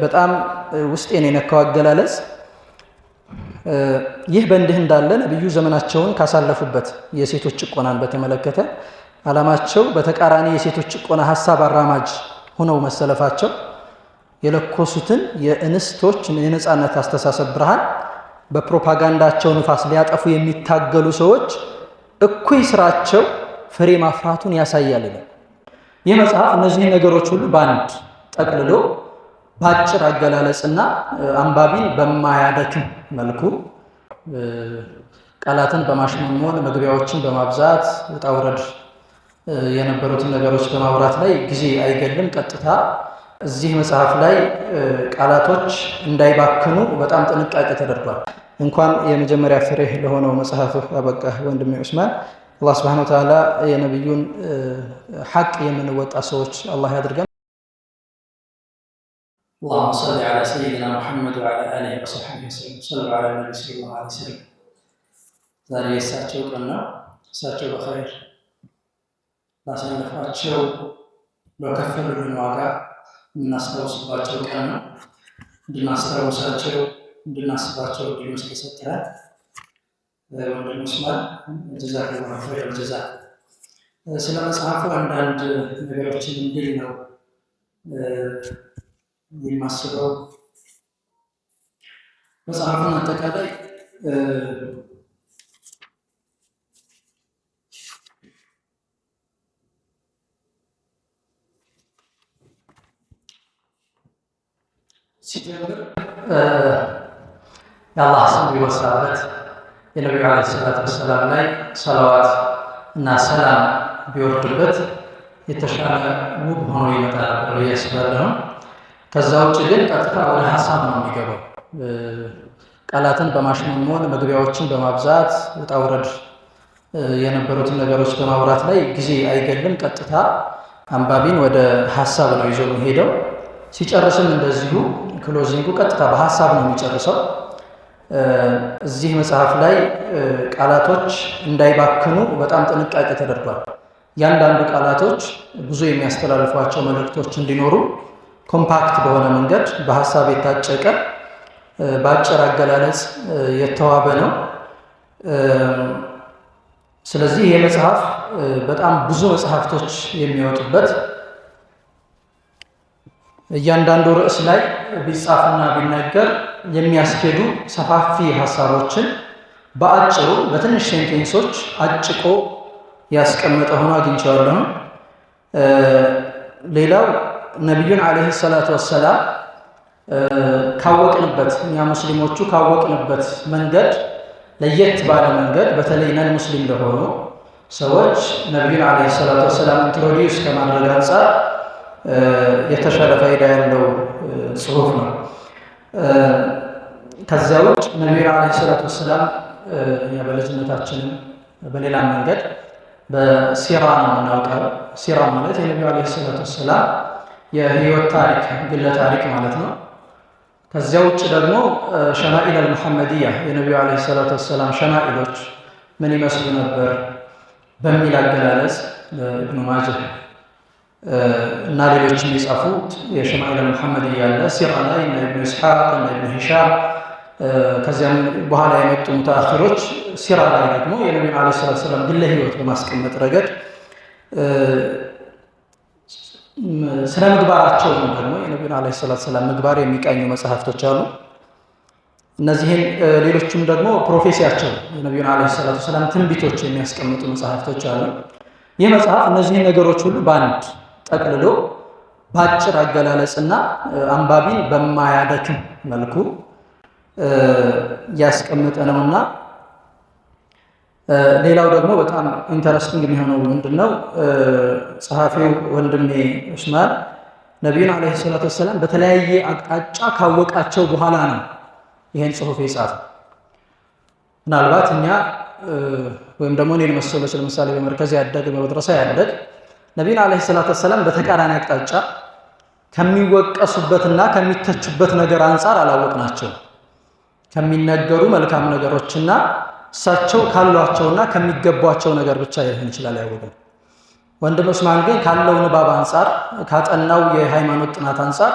በጣም ውስጤን የነካው አገላለጽ፣ ይህ በእንዲህ እንዳለ ነቢዩ ዘመናቸውን ካሳለፉበት የሴቶች ጭቆናን በተመለከተ ዓላማቸው በተቃራኒ የሴቶች ጭቆና ሀሳብ አራማጅ ሆነው መሰለፋቸው የለኮሱትን የእንስቶች የነፃነት አስተሳሰብ ብርሃን በፕሮፓጋንዳቸው ንፋስ ሊያጠፉ የሚታገሉ ሰዎች እኩይ ስራቸው ፍሬ ማፍራቱን ያሳያል ይላል። ይህ መጽሐፍ እነዚህን ነገሮች ሁሉ በአንድ ጠቅልሎ በአጭር አገላለጽና አንባቢን በማያደክም መልኩ፣ ቃላትን በማሽሞንሞን፣ መግቢያዎችን በማብዛት፣ ውጣ ውረድ የነበሩትን ነገሮች በማውራት ላይ ጊዜ አይገልም። ቀጥታ እዚህ መጽሐፍ ላይ ቃላቶች እንዳይባክኑ በጣም ጥንቃቄ ተደርጓል። እንኳን የመጀመሪያ ፍሬህ ለሆነው መጽሐፍህ አበቃህ ወንድሜ ዑስማን። አላህ سبحانه وتعالى የነቢዩን ሐቅ የምንወጣ ሰዎች አላህ ያድርገን። اللهم صل على سيدنا محمد وعلى آله وصحبه وسلم. صلوا على النبي صلى الله عليه وسلم። ዛሬ የእሳቸው ቀን ነው። እሳቸው በኸይር ላሳለፏቸው፣ በከፈሉልን ዋጋ የምናስታውስባቸው ቀን ነው። እንድናስታውሳቸው፣ እንድናስባቸው እድሉን ስለሰጠህ ወንድም ዑስማን جزاك الله خير الجزاء። ስለ መጽሐፉ አንዳንድ ነገሮችን እንድል ነው የማስበው። መጽሐፉን አጠቃላይ ሲጀምር የአላህ ስም ቢወሳበት፣ የነቢዩ عليه الصلاة والسلام ላይ ሰለዋት እና ሰላም ቢወርድበት የተሻለ ውብ ሆኖ ይመጣ ነበር ብዬ አስባለሁ። ከዛ ውጭ ግን ቀጥታ ወደ ሀሳብ ነው የሚገባው። ቃላትን በማሽሞንሞን፣ መግቢያዎችን በማብዛት፣ ውጣ ውረድ የነበሩትን ነገሮች በማውራት ላይ ጊዜ አይገልም። ቀጥታ አንባቢን ወደ ሀሳብ ነው ይዞ የሚሄደው። ሲጨርስም እንደዚሁ closing ኡ ቀጥታ በሀሳብ ነው የሚጨርሰው። እዚህ መጽሐፍ ላይ ቃላቶች እንዳይባክኑ በጣም ጥንቃቄ ተደርጓል። እያንዳንዱ ቃላቶች ብዙ የሚያስተላልፏቸው መልእክቶች እንዲኖሩ compact በሆነ መንገድ በሀሳብ የታጨቀ፣ በአጭር አገላለጽ የተዋበ ነው። ስለዚህ ይህ መጽሐፍ በጣም ብዙ መጽሐፍቶች የሚወጡበት፣ እያንዳንዱ ርዕስ ላይ ቢጻፍና ቢነገር የሚያስኬዱ ሰፋፊ ሀሳቦችን በአጭሩ በትንሽ sentence ኦች አጭቆ ያስቀመጠ ሆኖ አግኝቼዋለሁ። ሌላው ነቢዩን عليه الصلاة والسلام ካወቅንበት፣ እኛ ሙስሊሞቹ ካወቅንበት መንገድ ለየት ባለ መንገድ በተለይ non Muslim ለሆኑ ሰዎች ነቢዩን عليه الصلاة والسلام introduce ከማድረግ አንጻር የተሻለ ፋይዳ ያለው ጽሁፍ ነው። ከዚያ ውጭ ነቢዩን عليه الصلاة والسلام እኛ በልጅነታችንም በሌላ መንገድ በሲራ ነው የምናውቀው። ሲራ ማለት የነቢዩ عليه الصلاة والسلام የህይወት ታሪክ፣ ግለ ታሪክ ማለት ነው። ከዚያ ውጭ ደግሞ شمائل المحمدية፣ የነቢዩ عليه الصلاة والسلام ሸማኢሎች ምን ይመስሉ ነበር በሚል አገላለጽ ኢብኑ ማጅህ እና ሌሎችም የጻፉት የ شمائل المحمدية አለ። ሲራ ላይ እነ ኢብኑ ኢስሐቅ፣ እነ ኢብኑ ሂሻም፣ ከዚያም በኋላ የመጡ ሙተአኺሮች ሲራ ላይ ደግሞ የነቢዩን عليه الصلاة والسلام ግለ ህይወት በማስቀመጥ ረገድ፣ ስነ ምግባራቸውን ደግሞ የነቢዩን عليه الصلاة والسلام ምግባር የሚቃኙ መጽሐፍቶች አሉ። እነዚህን ሌሎቹም ደግሞ prophecy ያቸው፣ የነቢዩን عليه الصلاة والسلام ትንቢቶች የሚያስቀምጡ መጽሐፍቶች አሉ። ይህ መጽሐፍ እነዚህን ነገሮች ሁሉ በአንድ ጠቅልሎ በአጭር አገላለጽና አንባቢን በማያደክም መልኩ ያስቀመጠ ነውና፣ ሌላው ደግሞ በጣም interesting የሚሆነው ምንድን ነው? ጸሐፊው ወንድሜ ዑስማን ነቢዩን عليه الصلاة والسلام በተለያየ አቅጣጫ ካወቃቸው በኋላ ነው ይሄን ጽሁፍ የጻፈው። ምናልባት እኛ ወይም ደግሞ እኔን መሰሎች፣ ለምሳሌ በመርከዝ ያደግ፣ በመድረሳ ያደግ፣ ነቢዩን عليه الصلاة والسلام በተቃራኒ አቅጣጫ ከሚወቀሱበትና ከሚተቹበት ነገር አንጻር አላወቅናቸው። ከሚነገሩ መልካም ነገሮችና እሳቸው ካሏቸውና ከሚገቧቸው ነገር ብቻ ሊሆን ይችላል ያወቅነው። ወንድም ዑስማን ግን ካለው ንባብ አንጻር፣ ካጠናው የሃይማኖት ጥናት አንጻር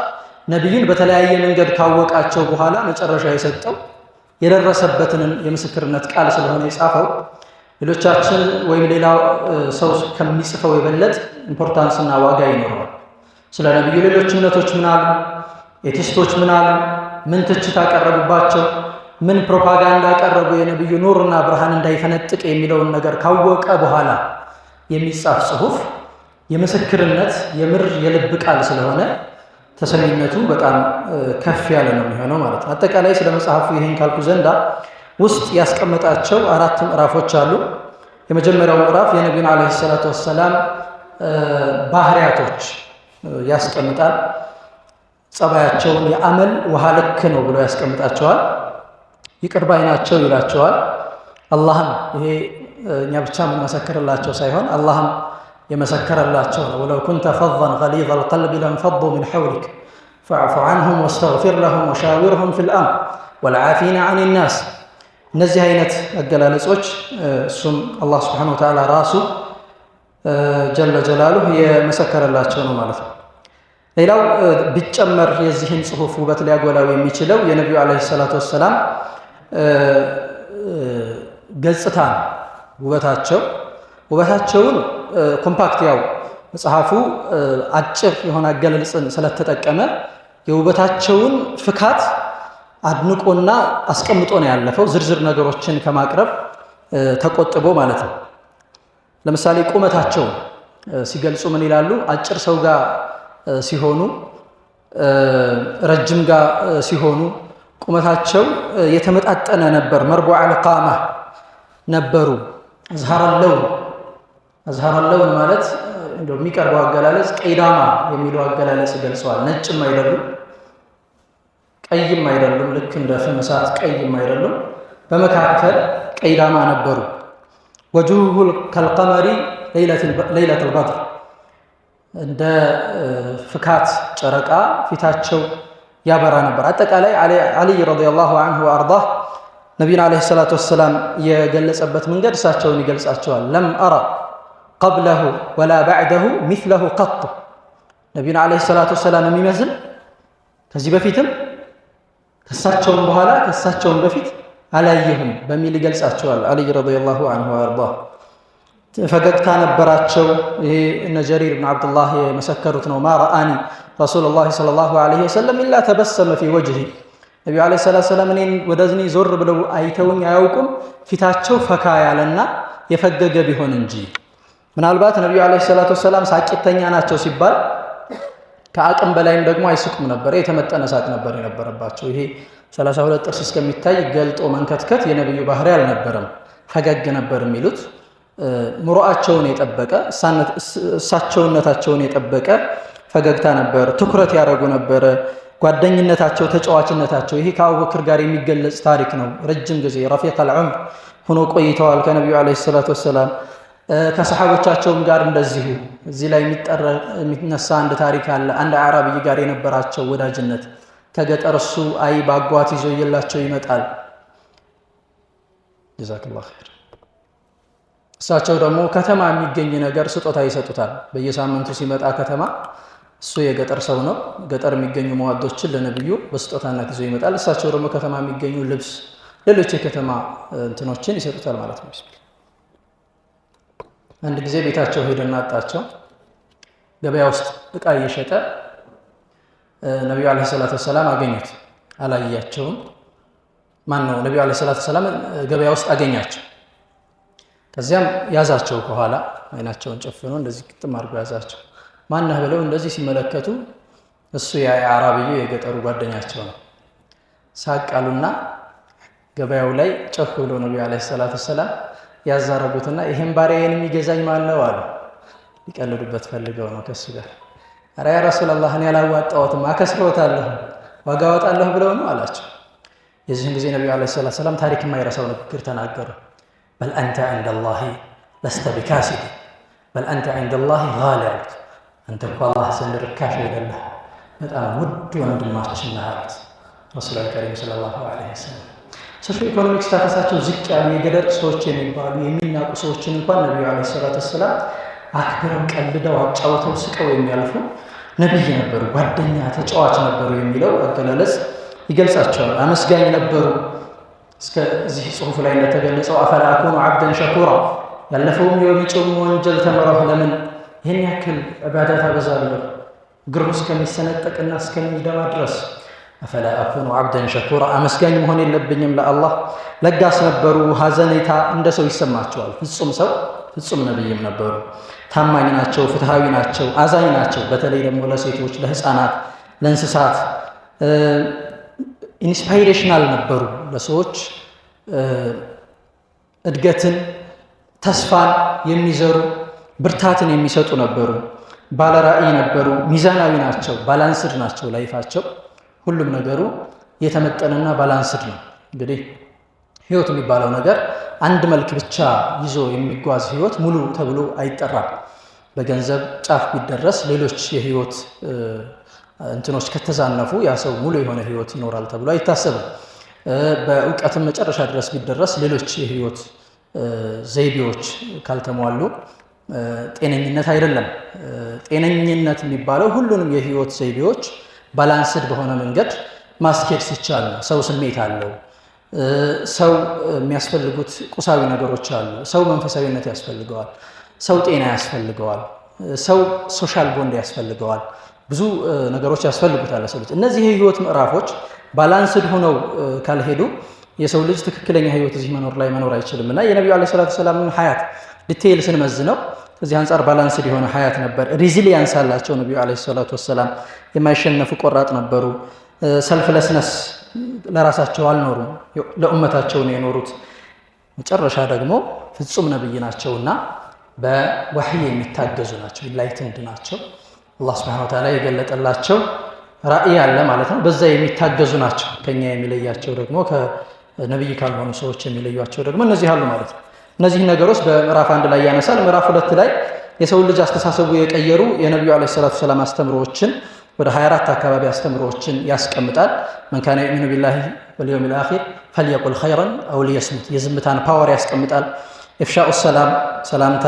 ነቢዩን በተለያየ መንገድ ካወቃቸው በኋላ መጨረሻ የሰጠው የደረሰበትን የምስክርነት ቃል ስለሆነ የጻፈው ሌሎቻችን ወይም ሌላ ሰው ከሚጽፈው የበለጠ importance ና ዋጋ ይኖረዋል። ስለ ነቢዩ ሌሎች እምነቶች ምን አሉ? Atheist ኦች ምን አሉ? ምን ትችት አቀረቡባቸው? ምን ፕሮፓጋንዳ አቀረቡ? የነቢዩ ኑርና ብርሃን እንዳይፈነጥቅ የሚለውን ነገር ካወቀ በኋላ የሚጻፍ ጽሁፍ የምስክርነት የምር የልብ ቃል ስለሆነ ተሰሚነቱ በጣም ከፍ ያለ ነው የሚሆነው ማለት ነው። አጠቃላይ ስለ መጽሐፉ ይህን ካልኩ ዘንዳ ውስጥ ያስቀመጣቸው አራት ምዕራፎች አሉ። የመጀመሪያው ምዕራፍ የነቢዩን ዓለይሂ ሰላቱ ወሰላም ባህሪያቶች ያስቀምጣል። ጸባያቸውን የአመል ውሃ ልክ ነው ብሎ ያስቀምጣቸዋል። ይቅር ባይ ናቸው ይላቸዋል። አላህም ይሄ እኛ ብቻ የምንመሰክርላቸው ሳይሆን አላህም የመሰከረላቸው ነው። ولو كنت فظا غليظ القلب لانفضوا من حولك فاعف عنهم واستغفر لهم وشاورهم في الأمر والعافين عن الناس። እነዚህ አይነት አገላለጾች እሱም አላህ سبحانه وتعالى ራሱ جل جلاله የመሰከረላቸው ነው ማለት ነው። ሌላው ቢጨመር የዚህን ጽሁፍ ውበት ሊያጎላው የሚችለው የነቢዩ عليه الصلاة والسلام ገጽታ ነው። ውበታቸውን compact ያው መጽሐፉ አጭር የሆነ አገላለጽን ስለተጠቀመ የውበታቸውን ፍካት አድንቆና አስቀምጦ ነው ያለፈው። ዝርዝር ነገሮችን ከማቅረብ ተቆጥቦ ማለት ነው። ለምሳሌ ቁመታቸው ሲገልጹ ምን ይላሉ? አጭር ሰው ጋር ሲሆኑ፣ ረጅም ጋር ሲሆኑ ቁመታቸው የተመጣጠነ ነበር። مربوع القامة ነበሩ። أزهر اللون أزهر اللون ማለት እንደው የሚቀርበው አገላለጽ ቀይዳማ የሚለው አገላለጽ ገልጸዋል። ነጭም አይደሉም ቀይም አይደሉም፣ ልክ እንደ ፍም እሳት ቀይም አይደሉም። በመካከል ቀይዳማ ነበሩ። وجهه كالقمر ليلة البدر እንደ ፍካት ጨረቃ ፊታቸው ያበራ ነበር። አጠቃላይ ዓሊይ رضي الله عنه وأرضاه ነቢዩን عليه الصلاة والسلام የገለጸበት መንገድ እሳቸውን ይገልጻቸዋል። لم أر قبله ولا بعده مثله قط። ነቢዩን عليه الصلاة والسلام የሚመስል ከዚህ በፊትም ከእሳቸውም በኋላ ከእሳቸውም በፊት አላየሁም በሚል ይገልጻቸዋል። ዓሊይ رضي الله عنه وأرضاه ፈገግታ ነበራቸው። ይሄ እነ ጀሪር ብን ዓብዱላህ የመሰከሩት ነው። ما رآني رسول الله صلى الله عليه وسلم إلا تبسم في وجهي። ነቢዩ عليه الصلاة والسلام እኔን ወደ እኔ ዞር ብለው አይተውኝ አያውቁም፣ ፊታቸው ፈካ ያለና የፈገገ ቢሆን እንጂ። ምናልባት ነቢዩ عليه الصلاة والسلام ሳቂተኛ ናቸው ሲባል ከአቅም በላይም ደግሞ አይስቁም ነበር። የተመጠነ ሳቅ ነበር የነበረባቸው። ይሄ 32 ጥርስ እስከሚታይ ገልጦ መንከትከት የነቢዩ ባህሪ አልነበረም። ፈገግ ነበር የሚሉት። ምሮአቸውን የጠበቀ እሳቸውነታቸውን የጠበቀ ፈገግታ ነበር። ትኩረት ያደረጉ ነበረ። ጓደኝነታቸው፣ ተጫዋችነታቸው ይሄ ከአቡበክር ጋር የሚገለጽ ታሪክ ነው። ረጅም ጊዜ ረፊቅ አልዑምር ሆኖ ቆይተዋል ከነቢዩ ዓለይሂ ሰላቱ ወሰላም። ከሰሓቦቻቸውም ጋር እንደዚሁ። እዚህ ላይ የሚነሳ አንድ ታሪክ አለ። አንድ አዕራብይ ጋር የነበራቸው ወዳጅነት ከገጠር እሱ አይ ባጓት ይዞ የላቸው ይመጣል። ጀዛከላሁ ኸይር። እሳቸው ደግሞ ከተማ የሚገኝ ነገር ስጦታ ይሰጡታል። በየሳምንቱ ሲመጣ ከተማ፣ እሱ የገጠር ሰው ነው። ገጠር የሚገኙ መዋዶችን ለነብዩ በስጦታነት ይዞ ይመጣል። እሳቸው ደግሞ ከተማ የሚገኙ ልብስ፣ ሌሎች የከተማ እንትኖችን ይሰጡታል ማለት ነው። አንድ ጊዜ ቤታቸው ሄደና አጣቸው። ገበያ ውስጥ እቃ እየሸጠ ነቢዩ ዓለይሂ ሰላቱ ወሰላም አገኙት። አላያቸውም። ማን ነው? ነቢዩ ዓለይሂ ሰላቱ ወሰላም ገበያ ውስጥ አገኛቸው። ከዚያም ያዛቸው ከኋላ አይናቸውን ጨፍኖ እንደዚህ ግጥም አድርጎ ያዛቸው። ማነህ ብለው እንደዚህ ሲመለከቱ እሱ የአዕራብዩ የገጠሩ ጓደኛቸው ነው። ሳቅ አሉና ገበያው ላይ ጮክ ብለው ነቢዩ ዓለይሂ ሰላቱ ወሰላም ያዛረጉትና ይሄን ባሪያዬን የሚገዛኝ ማን ነው አሉ። ሊቀልዱበት ፈልገው ነው ከሱ ጋር። ኧረ ያ ረሱላላህ እኔ አላዋጣሁትም፣ አከስሮታለሁ፣ ዋጋ አወጣለሁ ብለው ነው አላቸው። የዚህን ጊዜ ነቢዩ عليه الصلاة والسلام ታሪክ የማይረሳው ንግግር ተናገሩ። بل أنت عند الله لست بكاسد بل أنت عند الله غال አሉት። አንተ እኮ አላህ ዘንድ ርካሽ አይደለህ፣ በጣም ውድ ወንድማችን ነህ አሉት رسول الكريم صلى الله عليه وسلم። Socio economic status ኣቸው ዝቅ ያሉ የገጠር ሰዎች የሚባሉ የሚናቁ ሰዎችን እንኳን ነቢዩ عليه الصلاة والسلام አክብረው ቀልደው አጫውተው ስቀው የሚያልፉ ነቢይ ነበሩ፣ ጓደኛ ተጫዋች ነበሩ የሚለው አገላለጽ ይገልጻቸዋል። አመስጋኝ ነበሩ። እስከዚህ ጽሁፍ ላይ እንደተገለጸው أفلا أكون عبدا شكورا፣ ያለፈውም የመጪውም ወንጀል ተምረህ ለምን ይህን ያክል ዕባዳ ታበዛለህ? እግሩ እስከሚሰነጠቅና እስከሚደማ ድረስ أفلا أكون عبدا شكورا፣ አመስጋኝ መሆን የለብኝም ለአላህ? ለጋስ ነበሩ። ሀዘኔታ እንደ ሰው ይሰማቸዋል። ፍጹም ሰው ፍጹም ነብይም ነበሩ። ታማኝ ናቸው፣ ፍትሃዊ ናቸው፣ አዛኝ ናቸው። በተለይ ደግሞ ለሴቶች፣ ለህፃናት፣ ለእንስሳት inspirational ነበሩ። ለሰዎች እድገትን፣ ተስፋን የሚዘሩ፣ ብርታትን የሚሰጡ ነበሩ። ባለራዕይ ነበሩ። ሚዛናዊ ናቸው። Balanced ናቸው። Life ኣቸው ሁሉም ነገሩ የተመጠነና balanced ነው። እንግዲህ ህይወት የሚባለው ነገር አንድ መልክ ብቻ ይዞ የሚጓዝ ህይወት ሙሉ ተብሎ አይጠራም። በገንዘብ ጫፍ ቢደረስ ሌሎች የህይወት እንትኖች ከተዛነፉ ያ ሰው ሙሉ የሆነ ህይወት ይኖራል ተብሎ አይታሰብም። በእውቀትም መጨረሻ ድረስ ቢደረስ ሌሎች የህይወት ዘይቤዎች ካልተሟሉ ጤነኝነት አይደለም። ጤነኝነት የሚባለው ሁሉንም የህይወት ዘይቤዎች balanced በሆነ መንገድ ማስኬድ ሲቻል ነው። ሰው ስሜት አለው። ሰው የሚያስፈልጉት ቁሳዊ ነገሮች አሉ። ሰው መንፈሳዊነት ያስፈልገዋል። ሰው ጤና ያስፈልገዋል። ሰው social bond ያስፈልገዋል። ብዙ ነገሮች ያስፈልጉታል ለሰው ልጅ። እነዚህ የህይወት ምዕራፎች balanced ሆነው ካልሄዱ የሰው ልጅ ትክክለኛ ህይወት እዚህ መኖር ላይ መኖር አይችልም። እና የነቢዩ ዓለይሂ ሰላቱ ወሰላም ሀያት detail ስንመዝነው ከዚህ አንጻር balanced የሆነ ሀያት ነበር። Resilience አላቸው ነቢዩ ዓለይሂ ሰላቱ ወሰላም። የማይሸነፉ ቆራጥ ነበሩ። Selflessness፣ ለራሳቸው አልኖሩም፣ ለኡመታቸው ነው የኖሩት። መጨረሻ ደግሞ ፍጹም ነብይ ናቸውና በወሕይ የሚታገዙ ናቸው፣ enlightened ናቸው። አላህ ስብሐነሁ ወተዓላ የገለጠላቸው ራእይ አለ ማለት ነው። በዛ የሚታገዙ ናቸው። ከኛ የሚለያቸው ደግሞ፣ ከነብይ ካልሆኑ ሰዎች የሚለዩቸው ደግሞ እነዚህ አሉ ማለት ነው። እነዚህ ነገሮች በምዕራፍ 1 ላይ ያነሳል። ምዕራፍ 2 ላይ የሰው ልጅ አስተሳሰቡ የቀየሩ የነቢዩ ዓለይሂ ሰላቱ ወሰላም አስተምሮዎችን ወደ 24 አካባቢ አስተምሮዎችን ያስቀምጣል። من كان يؤمن بالله واليوم الآخر فليقل خيرا أو ليصمت፣ የዝምታን power ያስቀምጣል። إفشاء السلام፣ ሰላምታ፣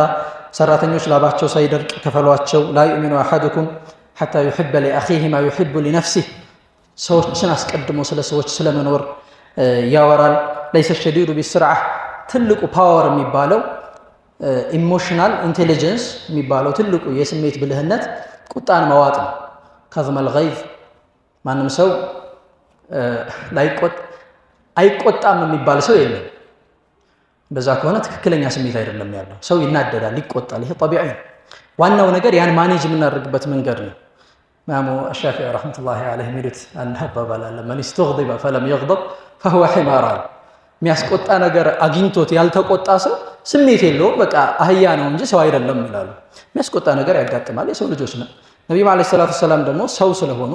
ሰራተኞች ላባቸው ሳይደርቅ ክፈሏቸው። لا يؤمن أحدكم حتى يحب لأخيه ما يحب لنفسه፣ ሰዎችን አስቀድሞ ስለ ሰዎች ስለመኖር ያወራል። ليس الشديد بالسرعة፣ ትልቁ power የሚባለው፣ emotional intelligence የሚባለው፣ ትልቁ የስሜት ብልህነት ቁጣን መዋጥ ነው። كظم الغيظ፣ ማንም ሰው አይቆጣም የሚባል ሰው የለም። በዛ ከሆነ ትክክለኛ ስሜት አይደለም ያለው። ሰው ይናደዳል፣ ይቆጣል። ይሄ ጠቢዒ ነው። ዋናው ነገር ያን manage የምናደርግበት መንገድ ነው። ኢማሙ አሻፊዒ ረሕመቱላሂ ዐለይሂ የሚሉት አንድ አባባል አለ። من استغضب فلم يغضب فهو حمار አለ። የሚያስቆጣ ነገር አግኝቶት ያልተቆጣ ሰው ስሜት የለውም፣ በቃ አህያ ነው እንጂ ሰው አይደለም ይላሉ። የሚያስቆጣ ነገር ያጋጥማል፣ የሰው ልጆች ነው። ነቢዩ ዓለይሂ ሰላቱ ወሰላም ደግሞ ሰው ስለሆኑ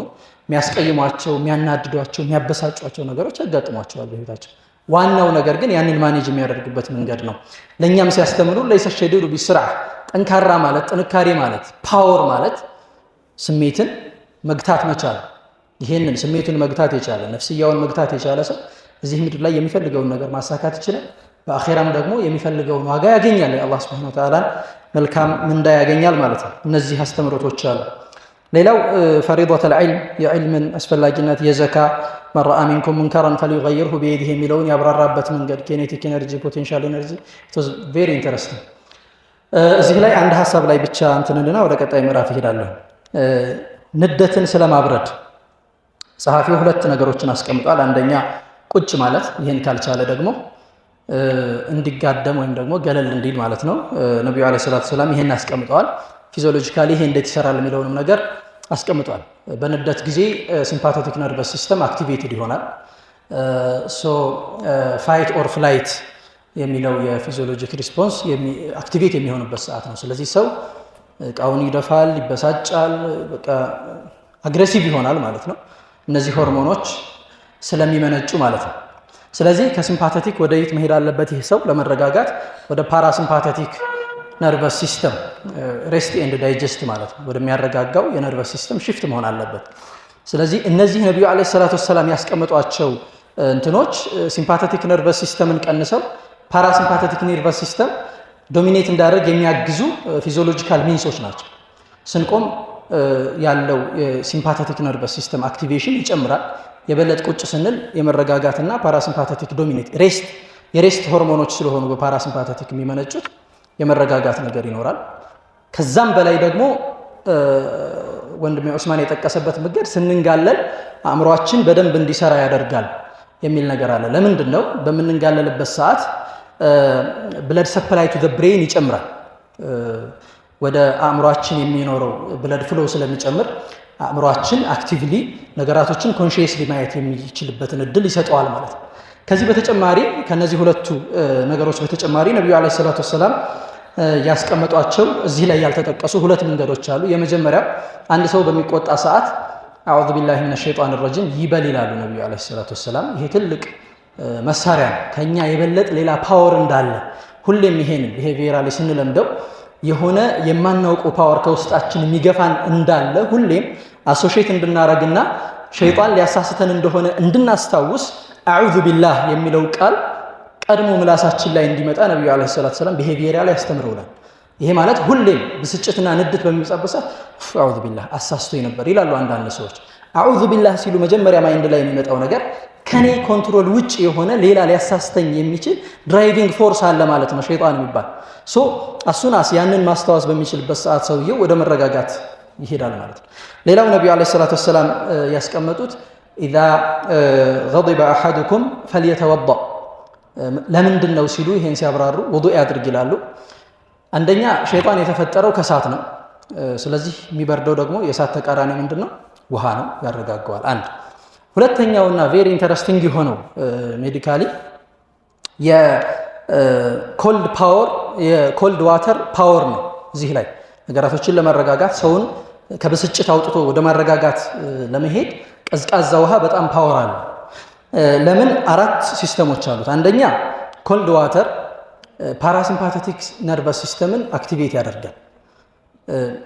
የሚያስቀይሟቸው፣ የሚያናድዷቸው፣ የሚያበሳጯቸው ነገሮች ያጋጥሟቸዋል በህይወታቸው። ዋናው ነገር ግን ያንን manage የሚያደርጉበት መንገድ ነው። ለእኛም ሲያስተምሩ ليس الشديد بالسرعة፣ ጠንካራ ማለት፣ ጥንካሬ ማለት፣ power ማለት ስሜትን መግታት መቻል። ይሄንን ስሜቱን መግታት የቻለ፣ ነፍስያውን መግታት የቻለ ሰው እዚህ ምድር ላይ የሚፈልገውን ነገር ማሳካት ይችላል። በአኼራም ደግሞ የሚፈልገውን ዋጋ ያገኛል። የአላህ ስብሐነሁ ወተዓላን መልካም ምንዳ ያገኛል ማለት ነው። እነዚህ አስተምህሮቶች አሉ። ሌላው فريضة العلم፣ የዕልምን አስፈላጊነት፣ የዘካ፣ من رأى منكم منكرا فليغيره بيده የሚለውን ያብራራበት መንገድ፣ kinetic energy፣ potential energy፣ very interesting። እዚህ ላይ አንድ ሀሳብ ላይ ብቻ እንትንልና ወደ ቀጣይ ምዕራፍ እሄዳለሁ። ንዴትን ስለማብረድ ጸሐፊው ሁለት ነገሮችን አስቀምጧል። አንደኛ ቁጭ ማለት፣ ይህን ካልቻለ ደግሞ እንዲጋደም ወይም ደግሞ ገለል እንዲል ማለት ነው። ነቢዩ ዓለይሂ ሰላቱ ወሰላም ይሄን አስቀምጠዋል። Physiologically ይሄ እንዴት ይሰራል የሚለውንም ነገር አስቀምጧል። በንዴት ጊዜ sympathetic nervous system activated ይሆናል። So fight or flight የሚለው የ physiologic response activate የሚሆንበት ሰዓት ነው። ስለዚህ ሰው እቃውን ይደፋል፣ ይበሳጫል፣ በቃ aggressive ይሆናል ማለት ነው። እነዚህ ሆርሞኖች ስለሚመነጩ ማለት ነው። ስለዚህ ከ sympathetic ወደ የት መሄድ አለበት ይህ ሰው ለመረጋጋት? ወደ parasympathetic nervous system፣ rest and digest ማለት ነው፣ ወደሚያረጋጋው የ nervous system shift መሆን አለበት። ስለዚህ እነዚህ ነቢዩ ዓለይሂ ሰላቱ ወሰላም ያስቀመጧቸው እንትኖች sympathetic nervous system ን ቀንሰው parasympathetic nervous system dominate እንዳደርግ የሚያግዙ physiological means ኦች ናቸው። ስንቆም ያለው የ sympathetic nervous system activation ይጨምራል። የበለጠ ቁጭ ስንል የመረጋጋትና parasympathetic dominate rest የ rest ሆርሞኖች ስለሆኑ በ parasympathetic የሚመነጩት የመረጋጋት ነገር ይኖራል። ከዛም በላይ ደግሞ ወንድሜ ዑስማን የጠቀሰበት መንገድ ስንንጋለል አእምሯችን በደንብ እንዲሰራ ያደርጋል የሚል ነገር አለ። ለምንድን ነው? በምንንጋለልበት ሰዓት blood supply to brain ይጨምራል። ወደ አእምሯችን የሚኖረው blood flow ስለሚጨምር አእምሯችን actively ነገራቶችን consciously ማየት የሚችልበትን እድል ይሰጠዋል ማለት ነው። ከዚህ በተጨማሪ፣ ከነዚህ ሁለቱ ነገሮች በተጨማሪ ነቢዩ ዓለይሂ ሰላቱ ወሰላም ያስቀመጧቸው እዚህ ላይ ያልተጠቀሱ ሁለት መንገዶች አሉ። የመጀመሪያው አንድ ሰው በሚቆጣ ሰዓት አዑዙ ቢላሂ ሚነ ሸይጣን ረጂም ይበል ይላሉ ነቢዩ ዓለይሂ ሰላቱ ወሰላም። ይሄ ትልቅ መሳሪያ ነው። ከኛ የበለጠ ሌላ power እንዳለ ሁሌም ይሄንን behaviorally ስንለምደው የሆነ የማናውቀው power ከውስጣችን የሚገፋን እንዳለ ሁሌም associate እንድናረግና ሸይጣን ሊያሳስተን እንደሆነ እንድናስታውስ አዑዙ ቢላህ የሚለው ቃል ቀድሞ ምላሳችን ላይ እንዲመጣ ነቢዩ ዓለይሂ ሰላቱ ወሰላም behaviorally ያስተምረውናል። ይሄ ማለት ሁሌም ብስጭትና ንዴት በሚመጣበት ሰዓት አዑዙ ቢላህ አሳስቶኝ ነበር ይላሉ አንዳንድ ሰዎች። አዑዙ ቢላህ ሲሉ መጀመሪያ mind ላይ የሚመጣው ነገር ከኔ control ውጭ የሆነ ሌላ ሊያሳስተኝ የሚችል driving force አለ ማለት ነው፣ ሸይጣን የሚባል። So as soon as ያንን ማስታወስ በሚችልበት ሰዓት ሰውየው ወደ መረጋጋት ይሄዳል ማለት ነው። ሌላው ነቢዩ ዓለይሂ ሰላቱ ወሰላም ያስቀመጡት ኢዛ ገዲበ አሐዱኩም ፈልየተወዳ። ለምንድን ነው ሲሉ ይሄን ሲያብራሩ ውዱእ ያድርግ ይላሉ። አንደኛ ሸይጣን የተፈጠረው ከእሳት ነው። ስለዚህ የሚበርደው ደግሞ የእሳት ተቃራኒ ምንድን ነው? ውሃ ነው፣ ያረጋገዋል። አንድ። ሁለተኛውና very interesting የሆነው medically የ cold power፣ የ cold water power ነው። እዚህ ላይ ነገራቶችን ለማረጋጋት፣ ሰውን ከብስጭት አውጥቶ ወደ ማረጋጋት ለመሄድ ቀዝቃዛ ውሃ በጣም power አለው። ለምን? አራት system ኦች አሉት። አንደኛ cold water parasympathetic nervous system ን activate ያደርጋል።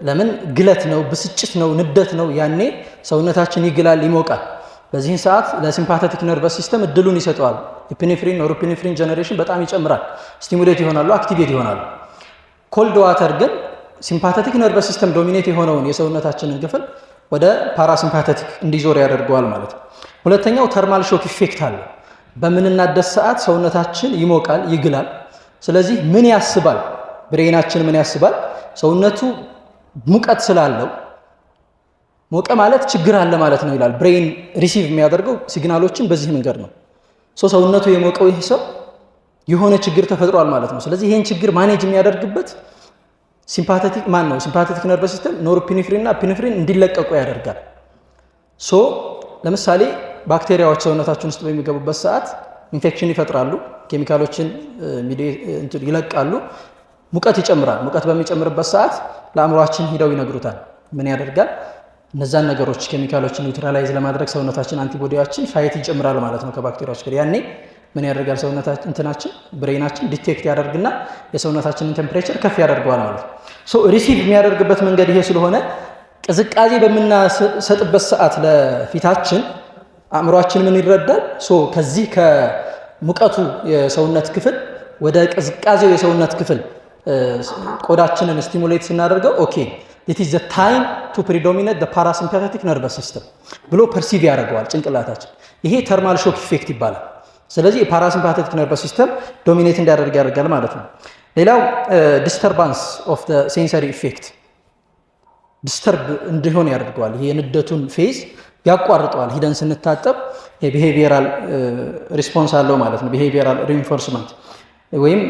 ለምን? ግለት ነው፣ ብስጭት ነው፣ ንዴት ነው። ያኔ ሰውነታችን ይግላል፣ ይሞቃል። በዚህን ሰዓት ለ sympathetic nervous system እድሉን ይሰጠዋል። Epinephrine፣ norepinephrine generation በጣም ይጨምራል። Stimulate ይሆናሉ፣ activate ይሆናሉ። Cold water ግን sympathetic nervous system dominate የሆነውን የሰውነታችንን ክፍል ወደ parasympathetic እንዲዞር ያደርገዋል ማለት ነው። ሁለተኛው thermal shock effect አለ። በምንናደድ ሰዓት ሰውነታችን ይሞቃል፣ ይግላል። ስለዚህ ምን ያስባል? Brain ኣችን ምን ያስባል? ሰውነቱ ሙቀት ስላለው ሞቀ ማለት ችግር አለ ማለት ነው ይላል። Brain receive የሚያደርገው signal ኦችን በዚህ መንገድ ነው። So ሰውነቱ የሞቀው ይህ ሰው የሆነ ችግር ተፈጥሯል ማለት ነው። ስለዚህ ይህን ችግር manage የሚያደርግበት sympathetic ማን ነው? Sympathetic nervous system norepinephrine እና epinephrine እንዲለቀቁ ያደርጋል። So ለምሳሌ ባክቴሪያዎች ሰውነታችን ውስጥ በሚገቡበት ሰዓት ኢንፌክሽን ይፈጥራሉ፣ ኬሚካሎችን ይለቃሉ፣ ሙቀት ይጨምራል። ሙቀት በሚጨምርበት ሰዓት ለአእምሯችን ሂደው ይነግሩታል። ምን ያደርጋል? እነዛን ነገሮች ኬሚካሎችን neutralize ለማድረግ ሰውነታችን antibody ያችን fight ይጨምራል ማለት ነው ከባክቴሪያዎች ጋር። ያኔ ምን ያደርጋል? ሰውነታችን እንትናችን brain ኣችን detect ያደርግና የሰውነታችንን temperature ከፍ ያደርገዋል ማለት ነው። So receive የሚያደርግበት መንገድ ይሄ ስለሆነ ቅዝቃዜ በምናሰጥበት ሰዓት ለፊታችን አእምሯችን ምን ይረዳል? So ከዚህ ከሙቀቱ የሰውነት ክፍል ወደ ቅዝቃዜው የሰውነት ክፍል ቆዳችንን stimulate ስናደርገው okay, it is the time to predominate the parasympathetic nervous system ብሎ perceive ያደርገዋል ጭንቅላታችን። ይሄ thermal shock effect ይባላል። ስለዚህ የ parasympathetic nervous system dominate እንዲያደርግ ያደርጋል ማለት ነው። ሌላው disturbance of sensory effect disturb እንዲሆን ያደርገዋል። ይሄ የንዴቱን phase ያቋርጠዋል። ሂደን ስንታጠብ የ behavioral response አለው ማለት ነው። Behavioral reinforcement ወይም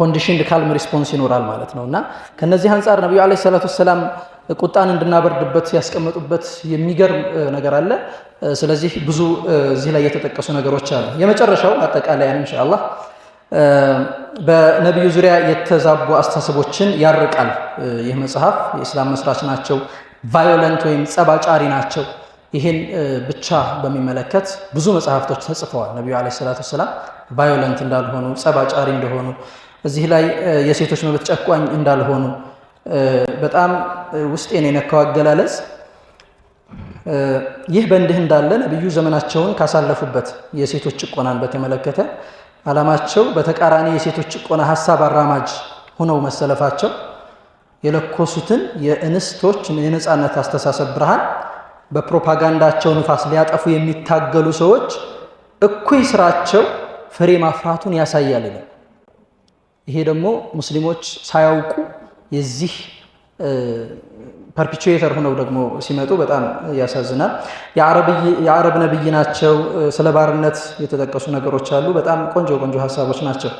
conditioned calm response ይኖራል ማለት ነው። እና ከነዚህ አንጻር ነቢዩ ዓለይሂ ሰላቱ ወሰላም ቁጣን እንድናበርድበት ያስቀመጡበት የሚገርም ነገር አለ። ስለዚህ ብዙ እዚህ ላይ የተጠቀሱ ነገሮች አሉ። የመጨረሻው ማጠቃለያ ኢንሻአላህ በነቢዩ ዙሪያ የተዛቡ አስተሳሰቦችን ያርቃል። ይህ መጽሐፍ የእስላም መስራች ናቸው፣ violent ወይም ጸብ አጫሪ ናቸው። ይህን ብቻ በሚመለከት ብዙ መጽሐፍቶች ተጽፈዋል። ነቢዩ ዓለይሂ ሰላቱ ወሰላም violent እንዳልሆኑ፣ ጸብ አጫሪ እንደሆኑ፣ እዚህ ላይ የሴቶች መብት ጨቋኝ እንዳልሆኑ። በጣም ውስጤን የነካው አገላለጽ፣ ይህ በእንዲህ እንዳለ ነቢዩ ዘመናቸውን ካሳለፉበት የሴቶች ጭቆናን በተመለከተ ዓላማቸው በተቃራኒ የሴቶች ጭቆና ሀሳብ አራማጅ ሆነው መሰለፋቸው የለኮሱትን የእንስቶች የነፃነት አስተሳሰብ ብርሃን በፕሮፓጋንዳቸው ንፋስ ሊያጠፉ የሚታገሉ ሰዎች እኩይ ስራቸው ፍሬ ማፍራቱን ያሳያል ይላል። ይሄ ደግሞ ሙስሊሞች ሳያውቁ የዚህ perpetuator ሆነው ደግሞ ሲመጡ በጣም ያሳዝናል። የአረብ ነብይ ናቸው። ስለ ባርነት የተጠቀሱ ነገሮች አሉ። በጣም ቆንጆ ቆንጆ ሀሳቦች ናቸው።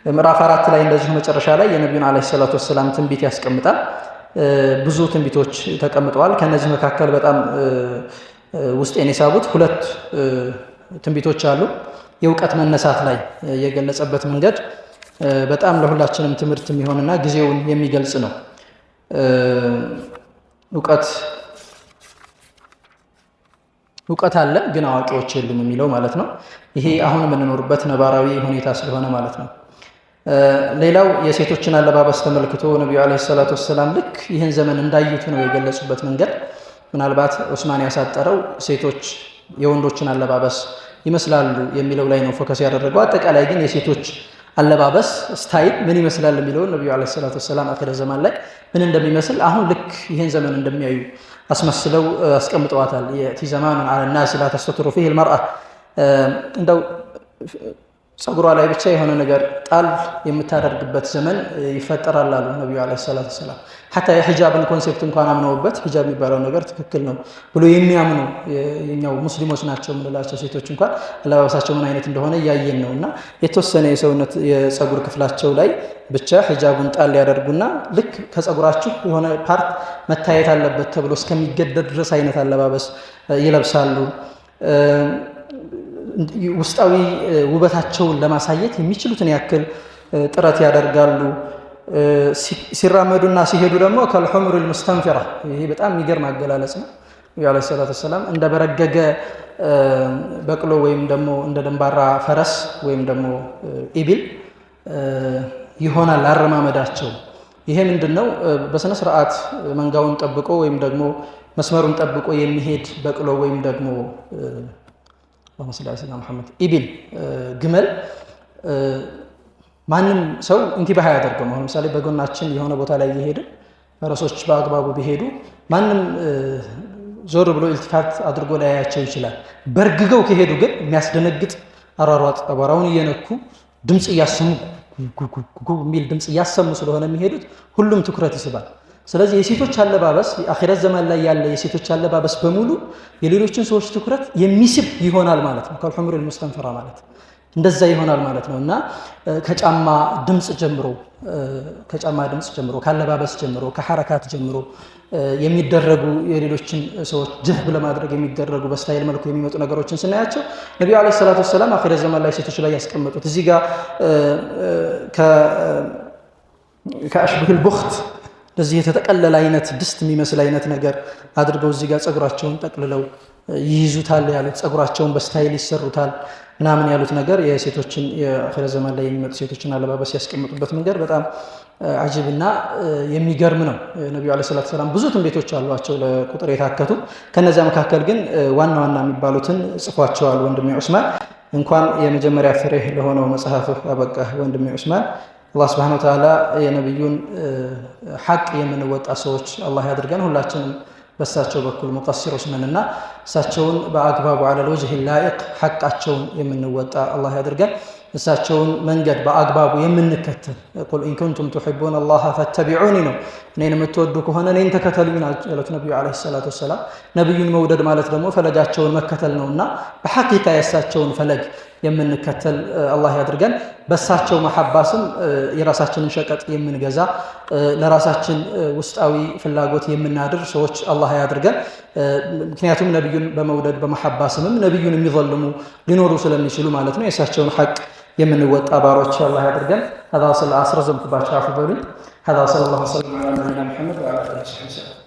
ምዕራፍ 4 ላይ እንደዚሁ መጨረሻ ላይ የነቢዩን ዓለይሂ ሰላቱ ወሰላም ትንቢት ያስቀምጣል። ብዙ ትንቢቶች ተቀምጠዋል። ከነዚህ መካከል በጣም ውስጤን የሳቡት ሁለት ትንቢቶች አሉ። የእውቀት መነሳት ላይ የገለጸበት መንገድ በጣም ለሁላችንም ትምህርት የሚሆንና ጊዜውን የሚገልጽ ነው። እውቀት አለ ግን አዋቂዎች የሉም የሚለው ማለት ነው። ይሄ አሁን የምንኖርበት ነባራዊ ሁኔታ ስለሆነ ማለት ነው። ሌላው የሴቶችን አለባበስ ተመልክቶ ነቢዩ ዓለይሂ ሰላቱ ወሰላም ልክ ይህን ዘመን እንዳዩት ነው የገለጹበት መንገድ። ምናልባት ዑስማን ያሳጠረው ሴቶች የወንዶችን አለባበስ ይመስላሉ የሚለው ላይ ነው focus ያደረገው። አጠቃላይ ግን የሴቶች አለባበስ style ምን ይመስላል የሚለውን ነቢዩ ዓለይሂ ሰላቱ ወሰላም አኺረ ዘማን ላይ ምን እንደሚመስል አሁን ልክ ይህን ዘመን እንደሚያዩ አስመስለው አስቀምጠዋታል። يأتي زمان على الناس لا تستتر فيه المرأة፣ እንደው ፀጉሯ ላይ ብቻ የሆነ ነገር ጣል የምታደርግበት ዘመን ይፈጠራል አሉ ነቢዩ ዓለይሂ ሰላቱ ወሰላም። حتى የሒጃብን concept እንኳን አምነውበት ሒጃብ የሚባለው ነገር ትክክል ነው ብሎ የሚያምኑ የኛው ሙስሊሞች ናቸው የምንላቸው ሴቶች እንኳን አለባበሳቸው ምን አይነት እንደሆነ እያየን ነው። እና የተወሰነ የሰውነት የፀጉር ክፍላቸው ላይ ብቻ ሒጃቡን ጣል ያደርጉና ልክ ከፀጉራችሁ የሆነ part መታየት አለበት ተብሎ እስከሚገደድ ድረስ አይነት አለባበስ ይለብሳሉ። ውስጣዊ ውበታቸውን ለማሳየት የሚችሉትን ያክል ጥረት ያደርጋሉ። ሲራመዱና ሲሄዱ ደግሞ ከልሑምር ልሙስተንፊራ፣ ይሄ በጣም የሚገርም አገላለጽ ነው። ነቢዩ ዓለይሂ ሰላቱ ወሰላም እንደ በረገገ በቅሎ ወይም ደግሞ እንደ ደንባራ ፈረስ ወይም ደግሞ ኢቢል ይሆናል አረማመዳቸው። ይሄ ምንድን ነው? በስነ ስርዓት መንጋውን ጠብቆ ወይም ደግሞ መስመሩን ጠብቆ የሚሄድ በቅሎ ወይም ደግሞ መሐመድ ኢቢል ግመል ማንም ሰው انتباه አያደርገውም። አሁን ለምሳሌ በጎናችን የሆነ ቦታ ላይ እየሄድን ፈረሶች በአግባቡ ቢሄዱ ማንም ዞር ብሎ التفات አድርጎ ላያያቸው ይችላል። በርግገው ከሄዱ ግን የሚያስደነግጥ አሯሯጥ፣ አቧራውን እየነኩ ድምፅ እያሰሙ ጉጉጉ የሚል ድምፅ እያሰሙ ስለሆነ የሚሄዱት ሁሉም ትኩረት ይስባል። ስለዚህ የሴቶች አለባበስ አኺረት ዘመን ላይ ያለ የሴቶች አለባበስ በሙሉ የሌሎችን ሰዎች ትኩረት የሚስብ ይሆናል ማለት ነው። ከልሑምር ልሙስተንፈራ ማለት እንደዛ ይሆናል ማለት ነው። እና ከጫማ ድምፅ ጀምሮ ከአለባበስ ጀምሮ ከሐረካት ጀምሮ የሚደረጉ የሌሎችን ሰዎች ጀህብ ለማድረግ የሚደረጉ በ style መልኩ የሚመጡ ነገሮችን ስናያቸው ነቢዩ ዓለይሂ ሰላቱ ወሰላም አኺረት ዘመን ላይ ሴቶች ላይ ያስቀመጡት እዚህ ጋር كأشبه البخت እንደዚህ የተጠቀለለ አይነት ድስት የሚመስል አይነት ነገር አድርገው እዚህ ጋር ፀጉራቸውን ጠቅልለው ይይዙታል ያሉት፣ ፀጉራቸውን በ style ይሰሩታል ምናምን ያሉት ነገር የሴቶችን የአኺረት ዘመን ላይ የሚመጡ ሴቶችን አለባበስ ያስቀምጡበት መንገድ በጣም አጅብና የሚገርም ነው። ነቢዩ ዓለይሂ ሰላቱ ወሰላም ብዙ ትንቢቶች አሏቸው ለቁጥር የታከቱ። ከነዚያ መካከል ግን ዋና ዋና የሚባሉትን ጽፏቸዋል ወንድሜ ዑስማን። እንኳን የመጀመሪያ ፍሬህ ለሆነው መጽሐፍህ አበቃህ ወንድሜ ዑስማን። አላህ ስብሐነሁ ወተዓላ የነቢዩን ሐቅ የምንወጣ ሰዎች አላህ ያድርገን። ሁላችንም በእሳቸው በኩል ሙቀሲሮች ነንና እሳቸውን በአግባቡ ዐለል ወጅህ ላኢቅ ሐቃቸውን የምንወጣ አላህ ያድርገን። እሳቸውን መንገድ በአግባቡ የምንከተል قل إن كنتم تحبون الله فاتبعوني ነው። እኔን የምትወዱ ከሆነ እኔን ተከተሉኝ ያሉት ነቢዩ ዓለይሂ ሰላቱ ወሰላም። ነቢዩን መውደድ ማለት ደግሞ ፈለጋቸውን መከተል ነውና በሐቂቃ የእሳቸውን ፈለግ የምንከተል አላህ ያድርገን። በእሳቸው መሐባ ስም የራሳችንን ሸቀጥ የምንገዛ ለራሳችን ውስጣዊ ፍላጎት የምናድር ሰዎች አላህ ያድርገን። ምክንያቱም ነቢዩን በመውደድ በመሐባ ስምም ነቢዩን የሚዘልሙ ሊኖሩ ስለሚችሉ ማለት ነው። የእሳቸውን ሐቅ የምንወጣ ባሮች አላህ ያድርገን። አስረዘምኩባቸው፣ አፉ በሉኝ። هذا صلى الله وسلم على نبينا محمد وعلى آله وصحبه وسلم።